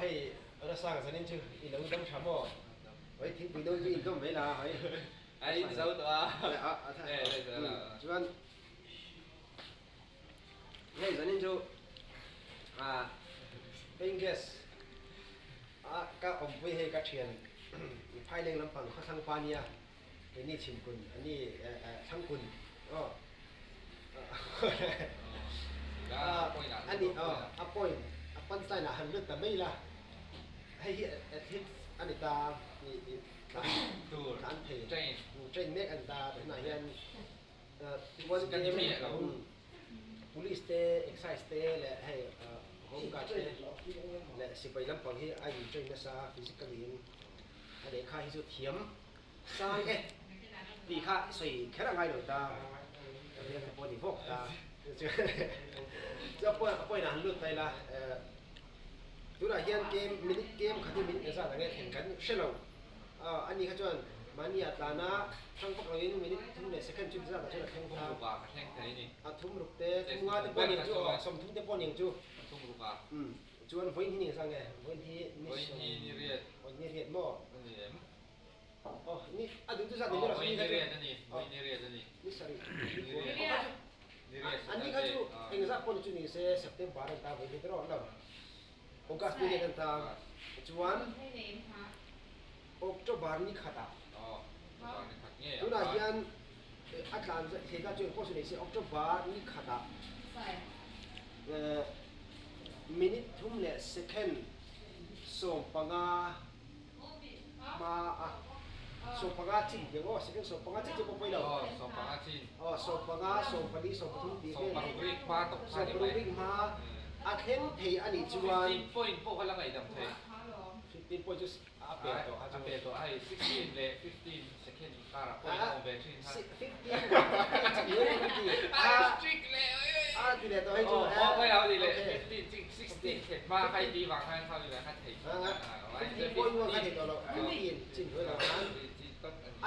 Hei Rasanga zanin chu i lo dam tha maw? Hei thingpui do chu in dawm mai la hei. A in zo tawh a. Chuan hei zanin chu paying guest a ka awmpui hei ka thian Phaileng lampang khawthlang pa nia keini chhimkun ani thlangkun aw ani aw a point a punchline ah han lut ta mai la hei hi athletes a ni ta tlan thei train mek a ni ta tunah hian police te excise te leh hei home guard te leh sipai lampang hi a in train nasa physically in a lehkha hi chu thiam sang e tih kha sawi kher a ngai lo ta ka hmel te pawh a ni vawk ta chu a point ah han lut ta ila tunah hian game minute game khat hi minute engzat ang nge thlen kan hre lo a ni kha chuan mahni ah tlan a hrang vak loin minute thum leh second chu zat ah chuan a thleng ta a thum ruk te thum nga te pawh a ni ang chu aw sawmthum te pawh a ni ang chu chuan vawiin hi ni engzat nge vawiin hi ni sawm ni riat maw Aw ni a duh chu zat ni ber a ni kha chu aw ni sarih ni kua aw kha chu an ni kha chu engzah pawh ni chu ni se September an ta vawi hnih erawh an lo August ni riat an ta chuan October ni khatah tunah hian a tlan thei ta chu engpawh chu nei se October ni khatah minute thum leh second 15 hma a 15 chin tih ang aw second 15 chin chu pawh pawi lo aw 15 chin aw 15 14 13 tih vel 16 rik hma tawp kha ni mai 16 rik hma a thleng thei a nih chuan 15 point pawh kha la ngaihdam thei 15 point chu a pe tawh a pe tawh hei 16 leh 15 second inkar ah point a awm ve thin kha 15 15 a strict leh a ti leh tawh hei chu aw pawi lo ni leh 15 chin 16 thlen hma kha i tih vang khan kha ni leh kha thei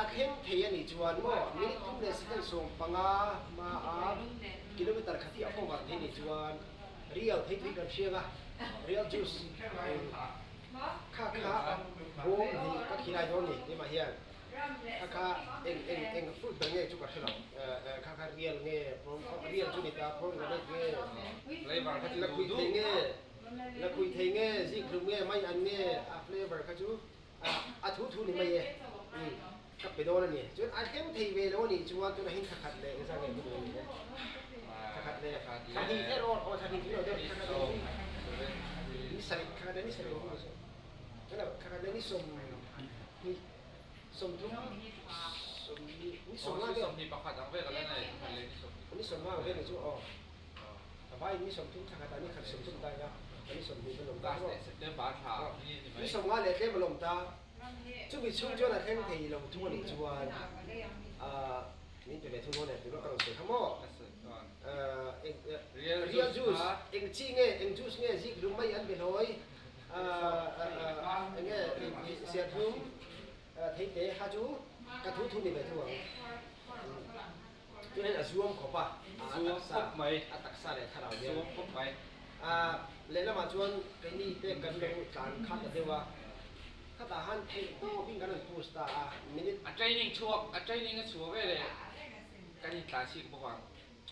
A thleng thei a nih chuan maw minute thum leh second 15 hma a kilometer khat hi a cover thei nih chuan real thei tui kan hriang a, real juice kha kha bawm hnih ka khilai dawn ni keimah hian kha kha eng eng eng fruit ber nge chu ka hre lo kha kha real nge real chu ni ta pomegranate nge lakhuih thei nge. La khui thei nge, zik hlum nge, mai an nge, a flavour kha chu a thu thu ni mai e. Umm ka pe dawn a ni. Chuan a thleng thei ve lo a nih chuan tunah hian thla khat leh engzah nge hun a ni e. Thla khat leh thla hnih erawh aw thla hnih chu lo deuh thla khat leh ni sarih thla khat leh ni sarih hun chu chuan thla khat leh ni 20 30 ni 15 vel ni 15 ang vel ni chu aw. A vai ni 30 thla khatah ni khat 30 ta ila a ni 20 ka lawm ta maw? Ni 50 leh tlem a lawm ta. Chumi chhung chuan a thleng thei lo thung a nih chuan min pe ve thung dawn e tih ka rawn sawi kha maw? Real juice eng chi nge eng juice nge zik lum mai an be hlawi eng nge serthlum theite kha chu ka thu thu ni ve thung ang. Tunah hian a zuam khawp a, a taksa a taksa leh thlarau hian. Zuam khawp mai. A lehlamah chuan keini te kan lo tlan khat ta deuh a, khatah han theih tawkin kan rawn push ta a, minute. A training chhuak, a training a chhuah ve leh kan intlan siak bawk ang.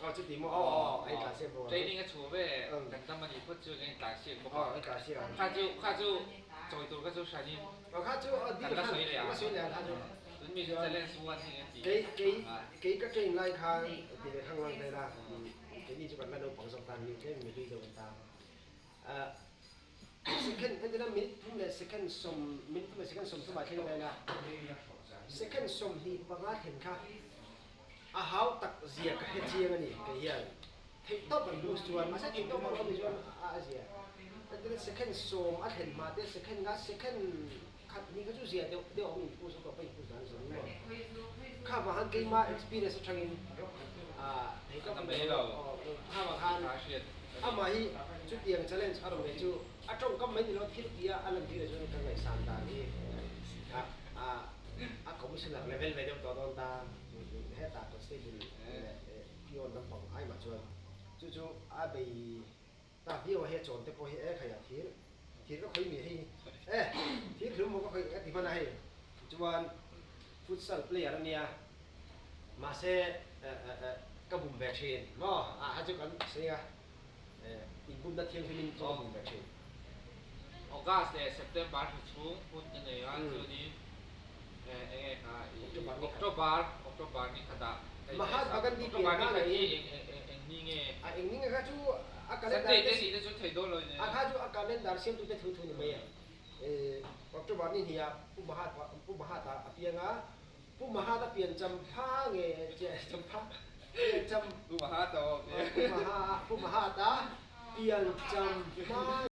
Aw chuti maw, aw aw kan intlan siak bawk ang. Training a chhuah ve kan dam a nih phawt chu kan intlan siak bawk ang. Aw intlan siak ang. Kha chu, kha chu chawi tur kha chu hranin. Aw kha chu kan la sawi leh ang. La sawi leh ang kha chu. Tun mi chu challenge one hi an ti. Kei kei kei ka train lai khan ti ve khang lang vel a, keini chu kan la naupang zawk tan mi tlem mi hlui deuh an ta. Second entirna minute thum leh second sawm minute thum leh second 30 ah thleng vel a, second 25 thlen kha a hau tak zia ka hre chiang a ni kei hian. Theih tawp an boost chuan mahse theih tawp ang awm chuan a zia. Entirna second 10 a thlen hma te second nga second Khat ni kha chu zia deuh deuh awm in pu zawk a paih pu dan zawng maw? Kha vang khan keima experience atangin thei tawp in kha vang khan amah hi chutiang challenge a rawn nei chu a tawngkam mai ni lo thil tia a lan tir ah chuan ka ngaihsan dan hi a commissioner level ve deuh tawh dawn ta hetah constable leh peon lampang ai mah chuan chu chu a bei ta viau a he chawn te pawh hi e khai ah thir. Thir ka khawih mi hei e thir hlum maw ka khawih ka ti hman a hei chuan futsal player a nia mahse ka bum ve thin maw a ha chu kan sawi a inbumna thianghlimin chu ka bum ve thin. August leh September thla chhung hun ka nei a chuanin enge kha October October ni khatah Mahatma Gandhi October ni khat hi eng ni nge? A eng ni nge kha chu a calendar Sunday te nih te chu thei dawn lo in a kha chu a calendar siamtute thu thu ni mai a. October ni hnih ah Pu Mahatma Pu Mahata a piang a, Pu Mahata pian champha nge champha pian cham Pu Mahata aw Pu Maha Pu Mahata pian champha